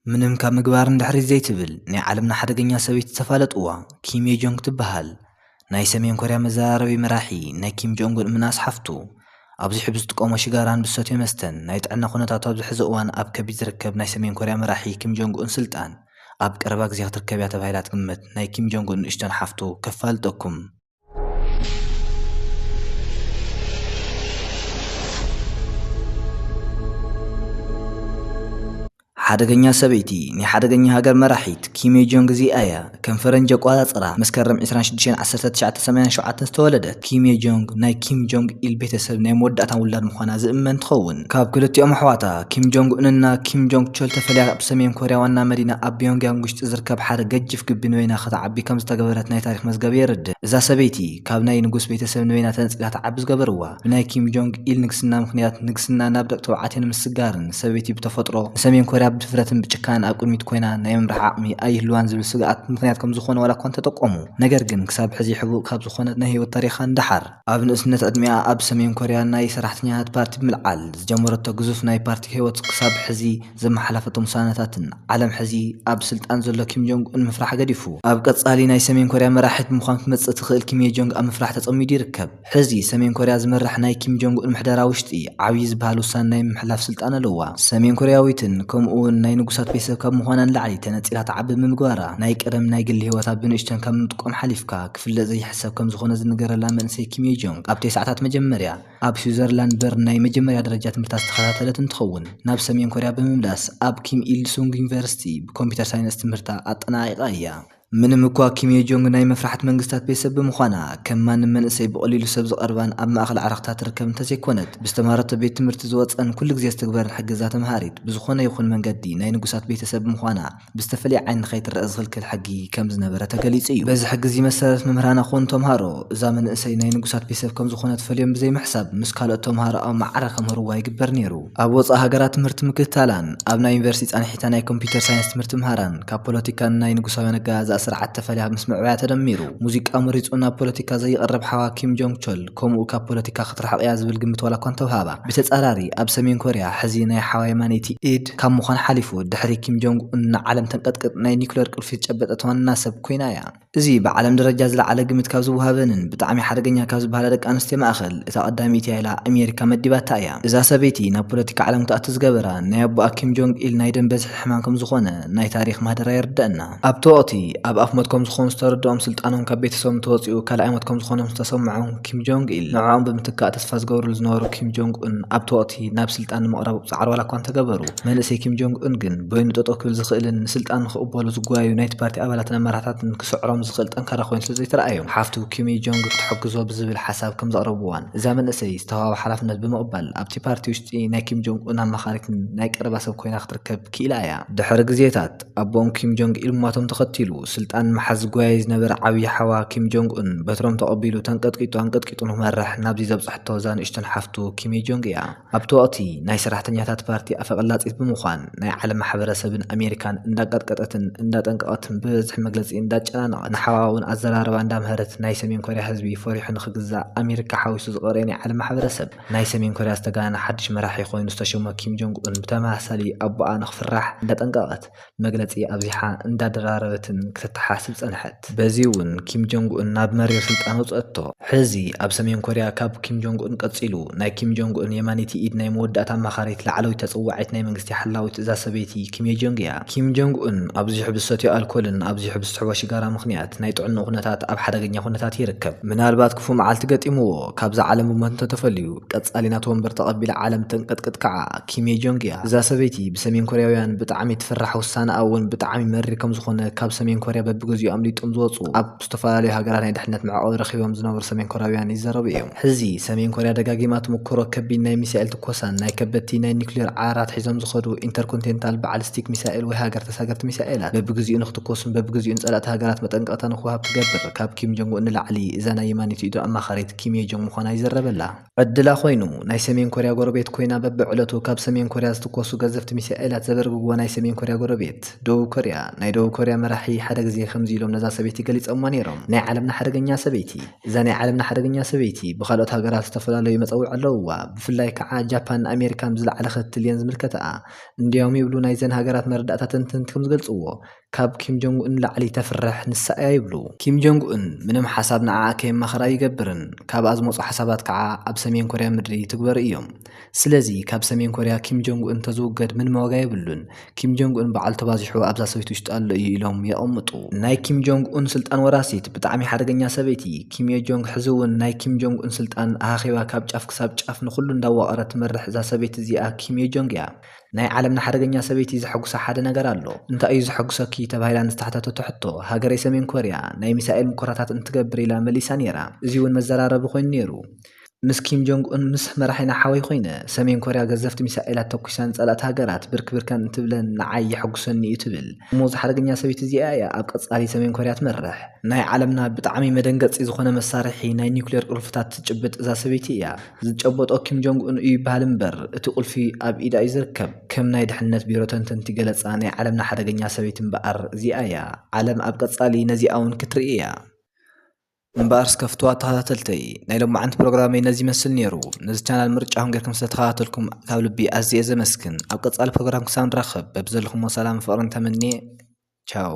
ምንም ካብ ምግባር ንድሕሪት ዘይትብል ናይ ዓለምና ሓደገኛ ሰበይቲ ዝተፋለጥዋ ኪም ዮጆንግ ትበሃል። ናይ ሰሜን ኮርያ መዘራረቢ መራሒ ናይ ኪም ጆንግ ኡን ምናስ ሓፍቱ ኣብዚሑ ብዝጥቀሞ ሽጋራን ብዝሰትዮ መስተን ናይ ጥዕና ኩነታቱ ኣብዚ ሕዚ እዋን ኣብ ከቢድ ዝርከብ ናይ ሰሜን ኮርያ መራሒ ኪም ጆንግ ኡን ስልጣን ኣብ ቀረባ ግዜ ክትርከብ እያ ተባሂላ ትግመት ናይ ኪም ጆንግ ኡን ንእሽቶን ሓፍቱ ከፋልጠኩም። ሓደገኛ ሰበይቲ ናይ ሓደገኛ ሃገር መራሒት ኪም ዮጆንግ እዚኣ እያ። ከም ፈረንጂ ኣቆጻጽራ መስከረም ዕስራን ሽዱሽተን ዓሰርተ ትሽዓተ ሰማንያን ሸውዓተን ዝተወለደት ኪም ዮጆንግ ናይ ኪም ጆንግ ኢል ቤተሰብ ናይ መወዳእታን ውላድ ምዃና ዝእመን ትኸውን። ካብ ክልቲኦም ኣሕዋታ ኪም ጆንግ ኡንና ኪም ጆንግ ቾል ተፈልያ ኣብ ሰሜን ኮርያ ዋና መዲና ኣብ ፒዮንግያንግ ውሽጢ ዝርከብ ሓደ ገጅፍ ግቢ ንበይና ከተዓቢ ከም ዝተገበረት ናይ ታሪኽ መዝገብ የረድእ። እዛ ሰበይቲ ካብ ናይ ንጉስ ቤተሰብ ንበይና ተነጺላ ትዓቢ ዝገበርዋ ብናይ ኪም ጆንግ ኢል ንግስና ምኽንያት ንግስና ናብ ደቂ ተባዕትዮ ንምስጋርን ሰበይቲ ብተፈጥሮ ንሰሜን ኮርያ ብድፍረትን ብጭካን ኣብ ቅድሚት ኮይና ናይ ምምራሕ ዓቕሚ ኣይህልዋን ዝብል ስግኣት ምኽንያት ከም ዝኾነ ዋላ እኳ እንተጠቆሙ፣ ነገር ግን ክሳብ ሕዚ ሕቡእ ካብ ዝኾነ ናይ ህይወት ታሪኻ ንደሓር ኣብ ንእስነት ዕድሚኣ ኣብ ሰሜን ኮርያ ናይ ሰራሕተኛታት ፓርቲ ብምልዓል ዝጀመረቶ ግዙፍ ናይ ፓርቲ ህይወት ክሳብ ሕዚ ዘመሓላፈቶም ውሳነታትን ዓለም ሕዚ ኣብ ስልጣን ዘሎ ኪም ጆንግ ኡን ምፍራሕ ገዲፉ ኣብ ቀጻሊ ናይ ሰሜን ኮርያ መራሒት ብምዃን ክትመጽእ ትኽእል ኪም ዮጆንግ ኣብ ምፍራሕ ተጸሚዱ ይርከብ። ሕዚ ሰሜን ኮርያ ዝመርሕ ናይ ኪም ጆንግ ኡን ምሕደራ ውሽጢ ዓብዪ ዝበሃል ውሳነ ናይ ምምሕላፍ ስልጣን ኣለዋ። ሰሜን ኮርያዊትን ከምኡ እውን ናይ ንጉሳት ቤተሰብ ካብ ምዃና ንላዕሊ ተነጺላ ትዓቢ ብምግባራ ናይ ቀደም ናይ ግሊ ህይወታ ብንእሽተን ካብ ምጥቆም ሓሊፍካ ክፍለጥ ዘይሕሰብ ከም ዝኾነ ዝንገረላ መንእሰይ ኪም ዮጆንግ ኣብ ተስዓታት መጀመርያ ኣብ ስዊዘርላንድ በርን ናይ መጀመርያ ደረጃ ትምህርታ ዝተኸታተለት እንትኸውን ናብ ሰሜን ኮርያ ብምምላስ ኣብ ኪም ኢል ሱንግ ዩኒቨርሲቲ ብኮምፒውተር ሳይንስ ትምህርታ ኣጠናቒቓ እያ። ምንም እኳ ኪም ዮጆንግ ናይ መፍራሕቲ መንግስታት ቤተሰብ ብምዃና ከም ማንም መንእሰይ ብቐሊሉ ሰብ ዝቐርባን ኣብ ማእኸል ዓረኽታ ትርከብ እንተዘይኮነት ብዝተማረቶ ቤት ትምህርቲ ዝወፀን ኩሉ ግዜ ዝትግበርን ሕግዛ ተምሃሪት ብዝኾነ ይኹን መንገዲ ናይ ንጉሳት ቤተሰብ ብምዃና ብዝተፈለየ ዓይኒ ንኸይትረአ ዝኽልክል ሕጊ ከም ዝነበረ ተገሊጹ እዩ። በዚ ሕጊ እዚ መሰረት መምህራና ኮኑ ተምሃሮ እዛ መንእሰይ ናይ ንጉሳት ቤተሰብ ከም ዝኾነት ፈልዮም ብዘይምሕሳብ ምስ ካልኦት ተምሃሮ ኣብ ማዕረ ከምህርዋ ይግበር ነይሩ። ኣብ ወጻኢ ሃገራት ትምህርቲ ምክትታላን ኣብ ናይ ዩኒቨርሲቲ ጻንሒታ ናይ ኮምፒውተር ሳይንስ ትምህርቲ ምሃራን ካብ ፖለቲካን ናይ ንጉሳውያን ኣገዛዝኣ ስርዓት ተፈልያ ምስ ምዕባያ ተደሚሩ ሙዚቃ መሪጹ ናብ ፖለቲካ ዘይቐርብ ሓዋ ኪም ጆንግ ቾል ከምኡ ካብ ፖለቲካ ክትርሕቕ እያ ዝብል ግምት ዋላ እኳ እንተውሃባ ብተጻራሪ ኣብ ሰሜን ኮርያ ሕዚ ናይ ሓዋ የማነይቲ ኢድ ካብ ምዃን ሓሊፉ ድሕሪ ኪም ጆንግ ኡን ንዓለም ተንቀጥቅጥ ናይ ኒኩለር ቁልፊ ዝጨበጠት ዋና ሰብ ኮይና እያ። እዚ ብዓለም ደረጃ ዝለዓለ ግምት ካብ ዝወሃበንን ብጣዕሚ ሓደገኛ ካብ ዝበሃላ ደቂ ኣንስትዮ ማእኸል እታ ቀዳመይቲ እያ ኢላ ኣሜሪካ መዲባታ እያ። እዛ ሰበይቲ ናብ ፖለቲካ ዓለም ክትኣቱ ዝገበራ ናይ ኣቦኣ ኪም ጆንግ ኢል ናይ ደም በዝሒ ሕማም ከም ዝኾነ ናይ ታሪኽ ማህደራ የርድኣና። ኣብቲ ወቕቲ ኣብ ኣፍ ሞት ከም ዝኾኑ ዝተረድኦም ስልጣኖም ካብ ቤተሰቦም ተወፂኡ ካልኣይ ሞት ከም ዝኾኖም ዝተሰምዖም ኪም ጆንግ ኢል ንዕኦም ብምትካእ ተስፋ ዝገብርሉ ዝነበሩ ኪም ጆንግ ኡን ኣብቲ ወቕቲ ናብ ስልጣን ንምቕራብ ጻዕሪ ዋላ እኳ እንተገበሩ መንእሰይ ኪም ጆንግ ኡን ግን በይኑ ጠጠው ክብል ዝኽእልን ንስልጣን ንክቕበሉ ዝጓዩ ናይቲ ፓርቲ ኣባላትን ኣመራርሓታትን ክስዕሮም ዝኽእል ጠንካራ ኮይኑ ስለ ዘይተረኣዮም ሓፍቱ ኪም ዮጆንግ ክትሕግዞ ብዝብል ሓሳብ ከም ዘቕረብዋን እዛ መንእሰይ ዝተዋህባ ሓላፍነት ብምቕባል ኣብቲ ፓርቲ ውሽጢ ናይ ኪም ጆንግ ኡን ኣማኻሪትን ናይ ቀረባ ሰብ ኮይና ክትርከብ ክኢላ እያ። ድሕሪ ግዜታት ኣቦኦም ኪም ጆንግ ኢል ምሟቶም ተኸቲሉ ስልጣን ንምሓዝ ዝጓየ ዝነበረ ዓብዪ ሓዋ ኪም ጆንግ ኡን በትሮም ተቐቢሉ ተንቀጥቂጡ ኣንቀጥቂጡ ንክመርሕ ናብዚ ዘብፅሐቶ እዛ ንእሽቶን ሓፍቱ ኪም ዮጆንግ እያ። ኣብቲ ወቕቲ ናይ ሰራሕተኛታት ፓርቲ ኣፈ ቀላጺት ብምዃን ናይ ዓለም ማሕበረሰብን ኣሜሪካን እንዳቀጥቀጠትን እንዳጠንቀቐትን ብበዝሒ መግለጺ እንዳጨናነቐት ንሓዋ እውን ኣዘራርባ እንዳምሀረት ናይ ሰሜን ኮርያ ህዝቢ ፈሪሑ ንክግዛእ ኣሜሪካ ሓዊሱ ዝቐረየ ናይ ዓለም ማሕበረሰብ ናይ ሰሜን ኮርያ ዝተጋነነ ሓድሽ መራሒ ኮይኑ ዝተሸሞ ኪም ጆንግ ኡን ብተመሳሳሊ ኣቦኣ ንክፍራሕ እንዳጠንቀቐት መግለጺ ኣብዚሓ እንዳደራረበትን ክትተሓስብ ጸንሐት። በዚ እውን ኪም ጆንግ ኡን ናብ መሪር ስልጣን ኣውጸአቶ። ሕዚ ኣብ ሰሜን ኮርያ ካብ ኪም ጆንግ ኡን ቀጺሉ ናይ ኪም ጆንግ ኡን የማነይቲ ኢድ ናይ መወዳእታ ኣማኻሪት ላዕለዊት ተጸዋዒት ናይ መንግስቲ ሓላዊት እዛ ሰበይቲ ኪም ዮጆንግ እያ። ኪም ጆንግ ኡን ኣብዚሑ ብዝሰትዮ ኣልኮልን ኣብዚሑ ብዝስሕቦ ሽጋራ ምኽንያት ናይ ጥዕንኡ ኩነታት ኣብ ሓደገኛ ኩነታት ይርከብ። ምናልባት ክፉእ መዓልቲ ገጢምዎ ካብዛ ዓለም ብሞት እንተተፈልዩ ቀጻሊ ናቱ ወንበር ተቐቢላ ዓለም ተንቀጥቅጥ ከዓ ኪም ዮጆንግ እያ። እዛ ሰበይቲ ብሰሜን ኮርያውያን ብጣዕሚ ትፍራሕ፣ ውሳነኣ እውን ብጣዕሚ መሪር ከም ዝኾነ ካብ ሰሜን ኮርያ በብግዚኡ ኣምሊጦም ዝወፁ ኣብ ዝተፈላለዩ ሃገራት ናይ ድሕነት መዕቆቢ ረኺቦም ዝነበሩ ሰሜን ኮርያውያን ይዘረቡ እዮም። ሕዚ ሰሜን ኮርያ ደጋጊማ ትምክሮ ከቢድ ናይ ሚሳኤል ትኮሳን ናይ ከበድቲ ናይ ኒክሌር ዓራት ሒዞም ዝኸዱ ኢንተርኮንቲኔንታል ባሊስቲክ ሚሳኤል ወይ ሃገር ተሳገርቲ ሚሳኤላት በብግዚኡ ንክትኮሱን በብግዚኡ ንፀላእቲ ሃገራት መጠንቀ ስቕታ ንክወሃብ ትገብር። ካብ ኪም ጆንግ ኡን ንላዕሊ እዛ ናይ የማኒት ኢዱ ኣማኻሪት ኪም ዮ ጆንግ ምዃና ይዝረበላ። ዕድላ ኮይኑ ናይ ሰሜን ኮርያ ጎረቤት ኮይና በብዕለቱ ካብ ሰሜን ኮርያ ዝትኮሱ ገዘፍቲ ሚሳኤላት ዘበርግግዋ ናይ ሰሜን ኮርያ ጎረቤት ደቡብ ኮርያ፣ ናይ ደቡብ ኮርያ መራሒ ሓደ ግዜ ከምዚ ኢሎም ነዛ ሰበይቲ ገሊጾማ ነይሮም። ናይ ዓለምና ሓደገኛ ሰበይቲ። እዛ ናይ ዓለምና ሓደገኛ ሰበይቲ ብኻልኦት ሃገራት ዝተፈላለዩ መጸውዒ ኣለውዋ። ብፍላይ ከዓ ጃፓን ንኣሜሪካን ብዝለዓለ ክትትል እየን ዝምልከተኣ። እንዲያውም ይብሉ ናይዘን ሃገራት መረዳእታ ተንተንቲ ከም ዝገልጽዎ ካብ ኪም ጆንግ ኡን ላዕሊ ተፍርሕ ንሳ እያ ይብሉ። ኪም ጆንግ ኡን ምንም ሓሳብ ንዓኣ ከየማኸራ ይገብርን ካብኣ ዝመፁ ሓሳባት ከዓ ኣብ ሰሜን ኮርያ ምድሪ ትግበሩ እዮም። ስለዚ ካብ ሰሜን ኮርያ ኪም ጆንግ ኡን ተዝውገድ ምንም ዋጋ የብሉን። ኪም ጆንግ ኡን በዓል ተባዚሑ ኣብዛ ሰበይቲ ውሽጢ ኣሎ እዩ ኢሎም የቐምጡ። ናይ ኪም ጆንግ ኡን ስልጣን ወራሲት ብጣዕሚ ሓደገኛ ሰበይቲ ኪም ዮ ጆንግ ሕዚ እውን ናይ ኪም ጆንግ ኡን ስልጣን ኣኻኺባ ካብ ጫፍ ክሳብ ጫፍ ንኹሉ እንዳዋቐረት ትመርሕ እዛ ሰበይቲ እዚኣ ኪም ዮ ጆንግ እያ። ናይ ዓለምና ሓደገኛ ሰበይቲ ዘሐጉሳ ሓደ ነገር ኣሎ። እንታይ እዩ ዘሐጉሰኪ ተባሂላ ንዝተሓተተቶ ሕቶ፣ ሃገረይ ሰሜን ኮርያ ናይ ሚሳኤል ሙከራታት እንትገብር ኢላ መሊሳ ነይራ። እዚ እውን መዘራረቢ ኮይኑ ነይሩ። ምስ ኪም ጆንግ ኡን ምስ መራሒና ሓወይ ኮይነ ሰሜን ኮርያ ገዘፍቲ ሚሳኤላት ተኩሳ ንጸላእቲ ሃገራት ብርክ ብርከን እንትብለን ንዓይ የሐጉሰኒ እዩ ትብል። እሞ እዛ ሓደገኛ ሰበይቲ እዚኣ እያ ኣብ ቀጻሊ ሰሜን ኮርያ ትመርሕ። ናይ ዓለምና ብጣዕሚ መደንገጺ ዝኾነ መሳርሒ ናይ ኒውክሌር ቁልፍታት ትጭብጥ እዛ ሰበይቲ እያ። ዝጨበጦ ኪም ጆንግ ኡን እዩ ይበሃል እምበር እቲ ቁልፊ ኣብ ኢዳ እዩ ዝርከብ። ከም ናይ ድሕነት ቢሮ ተንተንቲ ገለጻ ናይ ዓለምና ሓደገኛ ሰበይቲ እምበኣር እዚኣ እያ። ዓለም ኣብ ቀጻሊ ነዚኣ እውን ክትርኢ እያ። እምበኣር እስከ ፍትዋ ተኸታተልተይ ናይ ሎማዓንቲ ፕሮግራመይ ነዚ ይመስል ነይሩ። ነዚ ቻናል ምርጫኹም ጌርኩም ስለተኸታተልኩም ካብ ልቢ ኣዝየ ዘመስግን። ኣብ ቀጻሊ ፕሮግራም ክሳብ ንራኸብ በብዘለኹሞ ሰላም ፍቕርን ተመንየ። ቻው።